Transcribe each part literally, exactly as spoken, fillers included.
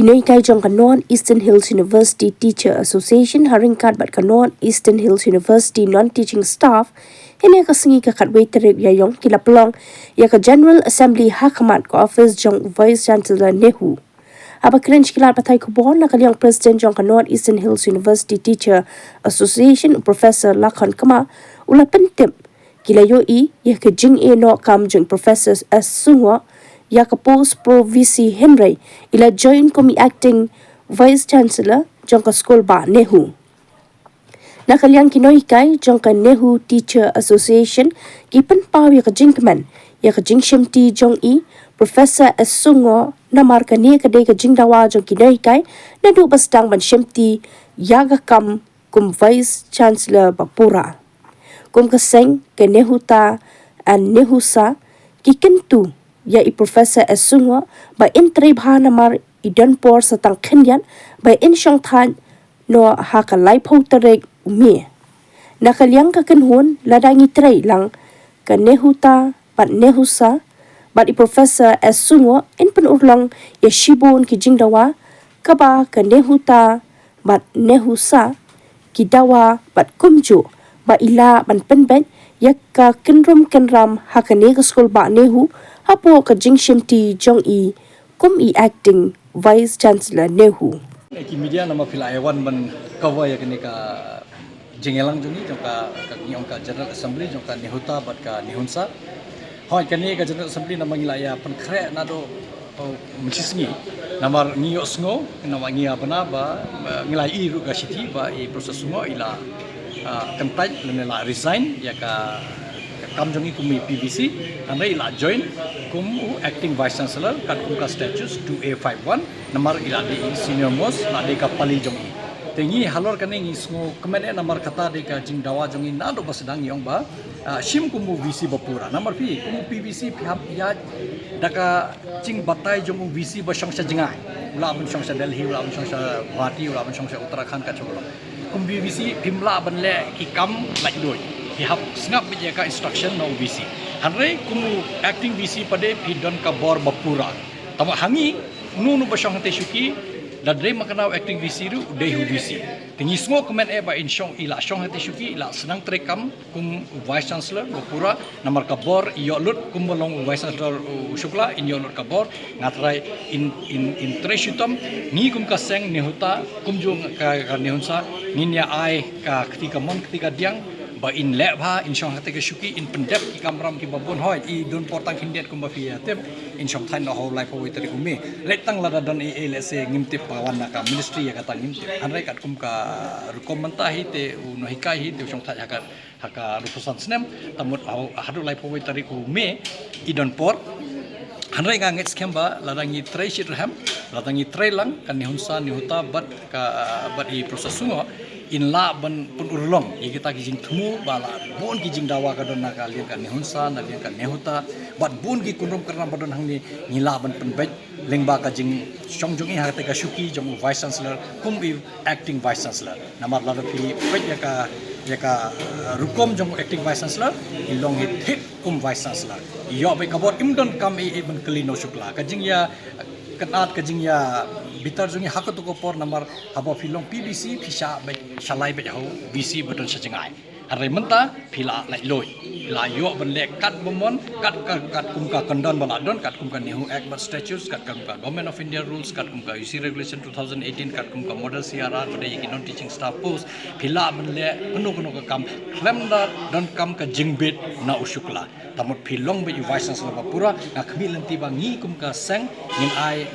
Nonghikai jong ka North Eastern Hills University Teacher Association ha ryngkat bad ka North Eastern Hills University Non-Teaching Staff, hynne ka sngi ka khatwei tarik Ïaïong ki la pynlong ïa ka General Assembly ha khmat ka office jong Vice Chancellor NEHU. Haba kren sha ki lad pathai khubor na ka liang, President jong ka North Eastern Hills University Teacher Association, Professor Lakhon Kma, u la pyntip ki la ïohi ïa ka jingeh noh kam jong Professor S Sungoh ïa ka post Pro V C, hynrei i la join kum i Acting Vice Chancellor jong ka skul bah NEHU. Na ka liang ki nonghikai jong ka NEHU Teacher Association ki pynpaw ïa ka jingkmen ïa ka jingshimti jong i Professor S Sungoh, namar kane ka dei ka jingdawa jong ki nonghikai naduh ba sdang ban shimti ïa ka kam kum Vice Chancellor ba pura. Kum ka seng ka NEHUTA and NEHUSA ki kyntu ïa i Professor S Sungoh ba in trei bha namar i don por sa tang khyndiat ba in shongthait noh ha ka laiphew tarik u May. Na ka liang ka kynhun, lada ngi trei lang ka NEHUTA bad NEHUSA bad i Professor S Sungoh, in pynurlong ïa shibun ki jingdawa kaba ka NEHUTA bad NEHUSA ki dawa bad kumjuh ba i lah ban pynbeit ïa ka kynrum kynram ha kane ka skul bah NEHU hapoh ka jingshimti jong i kum i Acting Vice Chancellor NEHU. Ki media, namar phi la ïa wan ban cover ïa kane ka jingïalang jong ngi jong ka, ka ngi ong ka General Assembly jong ka NEHUTA bad ka NEHUNSA. Hooid, kane ka General Assembly namar ngi la ïa pynkhreh naduh, oh, mynshi sngi. Namar ngi ïohsngew, namar ngi ïa bna ba, ba ngi la ïohi ruh ka shithi ba i Professor Sungoh i la, ah, kyntait lane la resign ïa ka, ka kam jong i kum i P V C, hynrei i la join kum u Acting Vice Chancellor katkum ka Statutes two A five one, namar i la dei senior most, la dei ka pali jong i. Te ngi halor kane ngi sngewkmen eh namar kata dei ka jingdawa jong i naduh ba sdang, ngi ong ba, ah, shim kum u V C ba pura. Namar phi, kum u P V C phi hap ïaid da ka jingbatai jong u V C ba shong sha jngai. U lah ban shong sha Delhi, u lah ban shong sha Guwahati, u lah ban shong sha Uttarakhand, ka jong u. Kum u V C phim lah ban leh ki kam laitluid. Phi hap sngap beit ïa ka instruction na u V C. Hynrei kum u Acting V C pat de phi don ka bor ba pura. Tangba ha ngi, uno uno ba shong hangtei shuki, lada dei ma kane u Acting V C ruh u dei u V C. Te ngi sngewkmen eh ba in shong, i la shong hangtei shuki, i la sdang treikam kum u Vice Chancellor ba pura, namar ka bor i ïoh lut kum ba long u Vice Chancellor u Shukla, in ïoh lut ka bor. Nga trai in, in, in trei shitom, ngi kum ka seng NEHUTA kumjuh ka, ka NEHUNSA, ngin ïa ai ka kti kamon kti kadiang ba in leh bha, in shong hangtei ka shuki, in pyndep ki kamram kiba bun. Hooid, i don por tang khyndiat kumba phi ïa tip, in shongthait noh ha u laiphew wei tarik u May. Leit tang lada don ei ei, lehse ngim tip ba wan na ka ministry ïa kata ngim tip. Hynrei katkum ka rukom mynta hi te u nonghikai hi te u shongthait ha ka, ha ka arphew san snem, te mut ha u, haduh laiphew wei tarik u May i don por. Hynrei nga ngeit skhem ba lada ngi trei shitrhem, lada ngi trei lang ka NEHUNSA, NEHUTA bad ka, bad i Professor Sungoh, in lah ban pynurlong ïa kita ki jingthmu ba la bun ki jingdawa ka don na ka liang ka NEHUNSA, na liang ka NEHUTA, bad bun ki kynrum kynram ba don hangne, ngi lah ban pynbeit lyngba ka jingshong jong i hangtei ka shuki jong u Vice Chancellor kum i Acting Vice Chancellor. Namar lada phi peit ïa ka, ïa ka, eh, rukom jong u Acting Vice Chancellor, i long hi thik kum Vice Chancellor. I ïoh beit ka bor, im don kam ei ei ban kylli na u Shukla. Ka jingïa, ka nat, ka jingïa bitar jong i ha kato ka por namar haba phi long P V C phi shah beit, shalai beit ha u V C ba don sha jngai. Hynrei mynta phi la laitluid. Phi la ïoh ban leh kat ba mon, kat ka, katkum ka kyndon ba la don, katkum ka NEHU Act bad Statutes, katkum ka Government of India Rules, katkum ka U C Regulation two thousand eighteen, katkum ka Model C R R, ba dei ïa ki non-teaching staff post. Phi lah ban leh kano kano ka kam khlem da donkam ka jingbit na u Shukla. Te mut phi long beit u Vice Chancellor ba pura, nga khmih lynti ba ngi kum ka seng ngin ai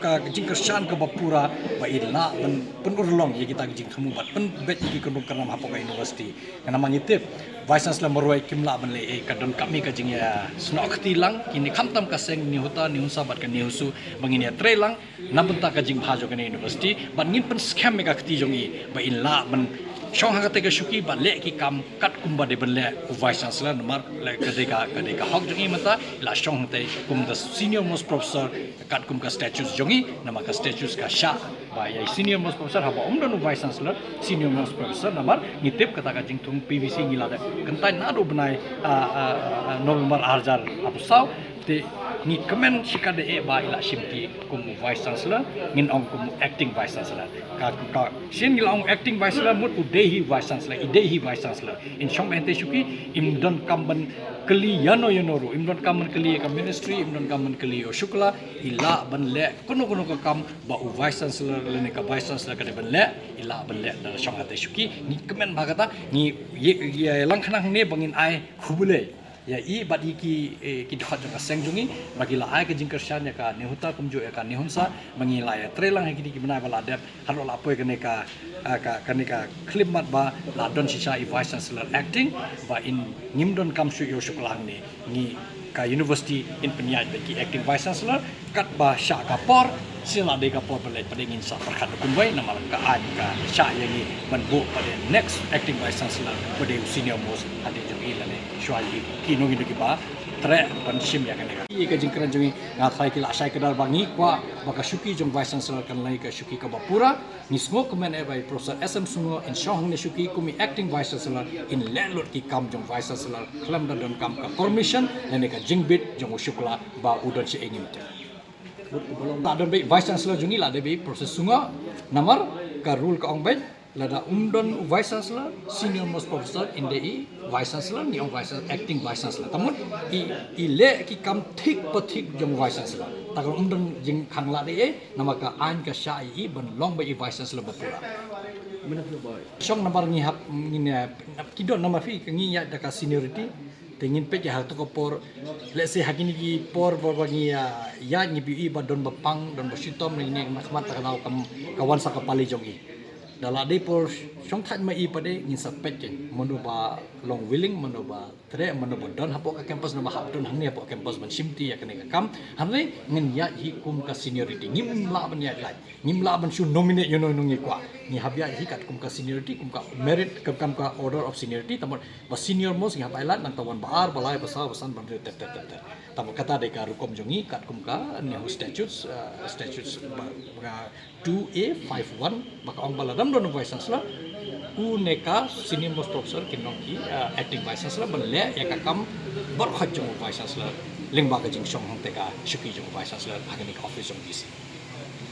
ka, ka jingkyrshan kaba pura ba in lah ban pynurlong ïa kita ki jingthmu bad pynbeit ïa ki kynrum kynram hapoh ka university. Namar ngi tip Vice Chancellor marwei kim lah ban leh ei, ka donkam hi ka jingïasnoh kti lang. Kine khamtam ka seng NEHUTA, NEHUNSA bad ka NEHUSU ba ngin ïa trei lang na bynta ka jingbha jong kane ka university, bad ngin pynskhem ïa ka kti jong i ba in lah ban shong hangtei ka shuki bad leh ki kam katkum ba dei ban leh u Vice Chancellor, namar leh ka dei ka, ka dei ka hok jong i mynta, i la shong hangtei kum the senior most professor katkum ka statutes jong i, namar ka statutes ka shah ba ïa i senior most professor, haba um don u Vice Chancellor, senior most professor, namar ngi tip kata ka jingthung P V C ngi la dep kyntait naduh bnai, ah, ah, ah, November ar hajar arphew saw, te Ngi kmen shikatdei ba i la shimti kum u Vice Chancellor, ngin ong kum u acting Vice Chancellor. Ka, ka, sien ngi la ong acting Vice Chancellor, mut u dei hi Vice Chancellor, i dei hi Vice Chancellor. In shong beit hangtei shuki, im don kam ban kylli ïano ïano ruh, im don kam ban kylli ka ministry, im don kam ban kylli u Shukla, i lah ban leh kano kano ka kam ba u Vice Chancellor lane ka Vice Chancellor ka dei ban leh, i lah ban leh da shong hangtei shuki. Ngi kmen bha kata, ngi ïa, ïa, ïalang khnang ne ba ngin ai khublei ïa i bad ïa ki, eh, ki dkhot jong ka seng jong ngi, ba ki la ai ka jingkyrshan ïa ka NEHUTA kumjuh ïa ka NEHUNSA, ba ngi la ïatrei lang ha kine ki bnai ba la dep, haduh la poi kane ka, ah, ka, kane ka khyllipmat ba la don shisha i Vice Chancellor acting, ba in ngim don kam shuh ïa u Shukla hangne, ngi ka university in pynïaid beit ki acting Vice Chancellor, katba shah ka por, sien la dei ka por ba leit pat ngin sa pyrkhat da kumwei, namar ka aiñ ka shah ïa ngi ban buh pat next acting Vice Chancellor ba dei u senior most hadien jong i lane shuwa ïa i, kino kino kiba treh ban shim ïa kane ka. Ïa ka jingkren jong ngi, nga tharai ki la shai kdar ba ngi kwah ba ka shuki jong Vice Chancellor kan long ka shuki kaba pura. Ngi sngewkmen eh ba i Professor S M Sungo in shong hangne shuki kum i acting Vice Chancellor, in leh lut ki kam jong Vice Chancellor khlem da donkam ka permission lane ka jingbit jong u Shukla ba u don shaei, ngim tip. La don beit Vice Chancellor jong ngi, la dei beit Professor Sungo, namar ka rule ka ong beit lada um don u Vice Chancellor, senior most professor, in dei i Vice Chancellor, ngi ong Vice Chancellor, acting Vice Chancellor. Te mut i, i leh ki kam thik pa thik jong Vice Chancellor. Te kan um don jingkhang lad ei ei, namar ka aiñ ka shah ïa i ban long beit i Vice Chancellor ba pura. Shong namar ngi hap, ngin, eh, ki don namar phi, ka ngi ïaid da ka seniority. Te ngin peit ïa ha kato ka por, let's say ha kine ki por ba, ba ngi, ah, ïaid, ngi phi i ba don ba pang, don ba shitom, ngi ne na khmat, ta ka daw kam ka wan sa ka pali jong i. Da la dei por shong thait ma i pat, ngin sa peit kein mano ba long willing, mano ba treh, mano ba don hapoh ka campus, mano ba hap don hangne hapoh campus ban shimti ïa kane ka kam. Hangne ngin ïaid hi kum ka seniority, ngim lah ban ïaid lait, ngim lah ban shu nominate ïano ïano ngi kwah. Ngi hap ïaid hi katkum ka seniority, kum ka merit, kum, kum ka order of seniority. Te mut ba senior most ngi hap ai lad, nangta wan ba ar, ba lai, ba saw, ba san, ba hynriew, ter ter ter ter. Te mut kata dei ka rukom jong ngi katkum ka NEHU statutes, uh, statutes ba, ba two A five one, ba ka ong ba lada ym don u Vice Chancellor, une ka senior most professor kin long ki, uh, acting Vice Chancellor ban leh ïa ka kam barkhot jong u Vice Chancellor lyngba ka jingshong hangtei ka shuki jong u Vice Chancellor ha kane ka office jong VC.